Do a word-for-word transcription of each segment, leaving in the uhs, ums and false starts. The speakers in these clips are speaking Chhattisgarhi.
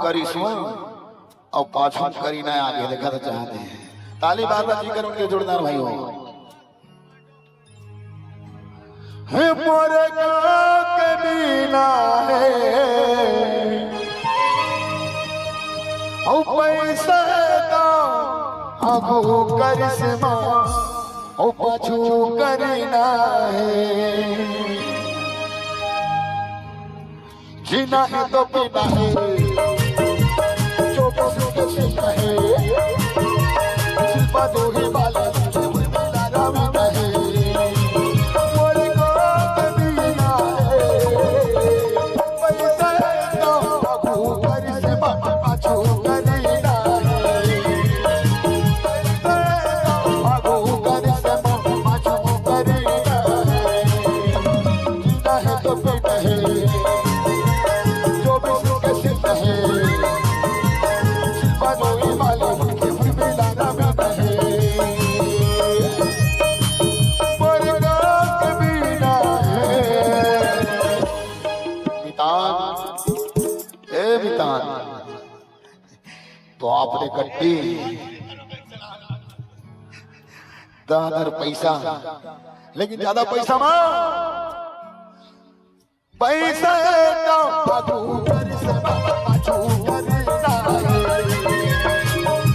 करिस अउ पाछू करीना आगे देखा तो चाहते हैं। ताली मारना जी कर उनके जोरदार भाई हो। हे मोरे गाँव के बीना हे, अउ पैसा तो आगू करिश्मा, अउ पाछू करीना हे। जीना हे तो पीना हे, जो बस के सीना हे। शिल्पा दो ही बाला, उर्मिला रावीना हे। मोरे गाँव के बीना हे, पैसा तो आगू करिश्मा, पाछू करीना हे। मितान, ए मितान, तो आपने कट्टी दादर पैसा, लेकिन ज्यादा पैसा मा, पैसा तो आगू करिश्मा, पाछू करीना हे।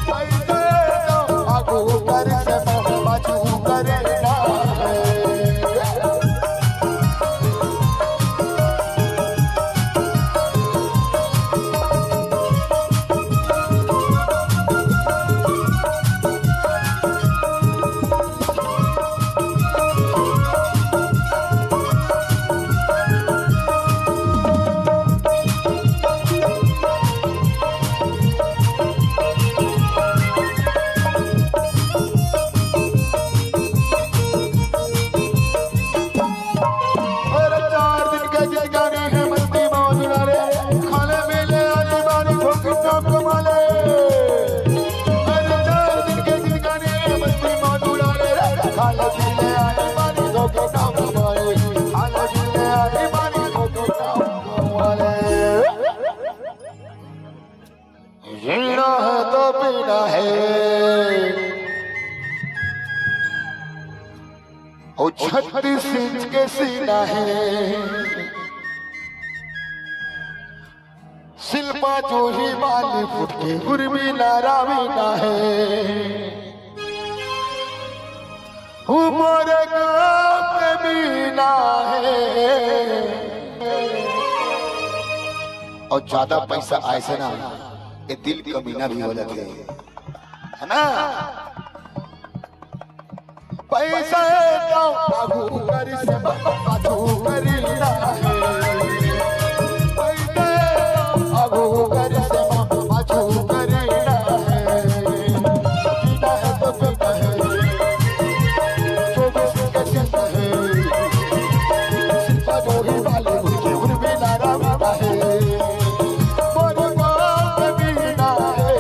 पैसा तो आगू करिश्मा, पाछू करीना हे। अरे चार दिन के जिंदगानी हे मस्ती मौज उड़ा ले, खाले मेले आली बारी ठोक ठोक माले। अरे चार दिन के जिंदगानी हे मस्ती मौज उड़ा ले, खाले मेले आली बारी ठोक ठोक माले, खाले मेले आली बारी ठोक ठोक माले। जीना हे तो पीना हे, अउ छत्तीस इंच के सीना हे। शिल्पा जूही बॉलीवुड के उर्मिला रावीना हे। हमारे गाँव के बीना हे। अउ ज्यादा पैसा आए से ना, ये दिल कमीना भी हो जाथे, है ना? पैसा हे तो आगू करिश्मा, पाछू करीना हे। पैसा हे तो आगू करिश्मा, पाछू करीना हे। जीना हे तो पीना हे, जो बस के सीना हे। शिल्पा जूही बॉलीवुड के उर्मिला रावीना हे। मोरे गाँव के बीना हे।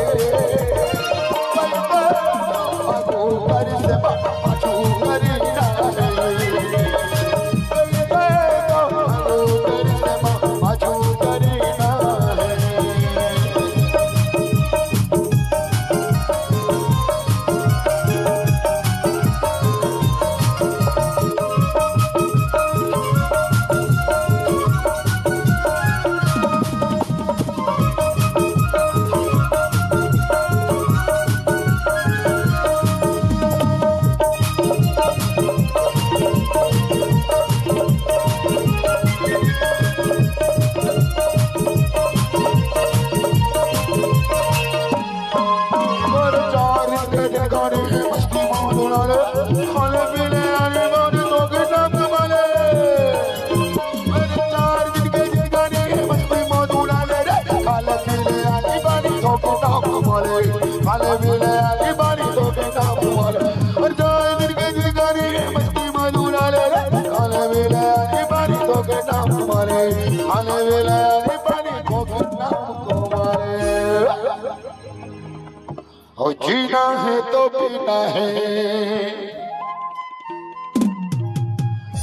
अउ जीना हे तो पीना हे,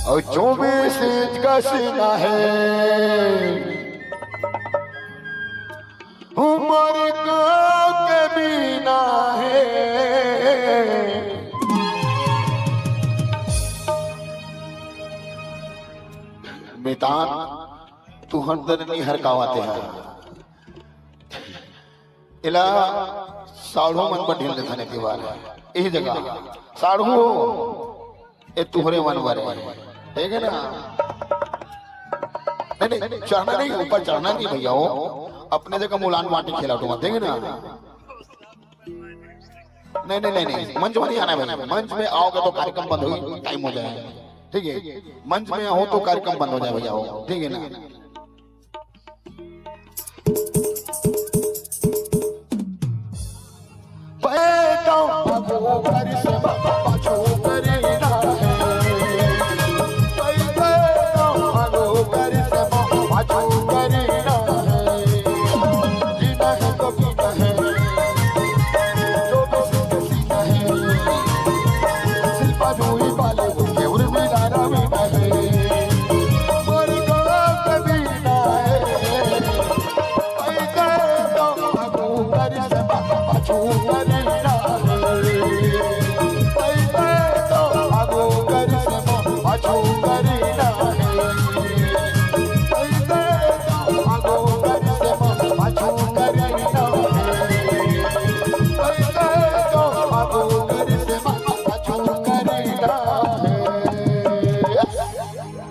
अउ चौबीस इंच का सीना हे। उमर का के बिना हे। मितान, तुहर दर नी हर कावत हे। एला साढ़ू मन बर ढील देथन ए तिवार। इही जगह साढ़ू, ए तुहरे मन बर हे। ठीक है ना? नहीं, नहीं, चढ़ना नहीं, ऊपर चढ़ना नहीं भैया, हो अपने जगह मुलान माटी खेला उठूंगा, ठीक है ना? नहीं, नहीं, नहीं, नहीं, मंच में नहीं आना है भाई, मंच में आओगे तो कार्यक्रम बंद होई, टाइम हो जाए, ठीक है? मंच में हो तो कार्यक्रम बंद हो जाए भैया, हो, ठीक है ना? पैदा करिश्मा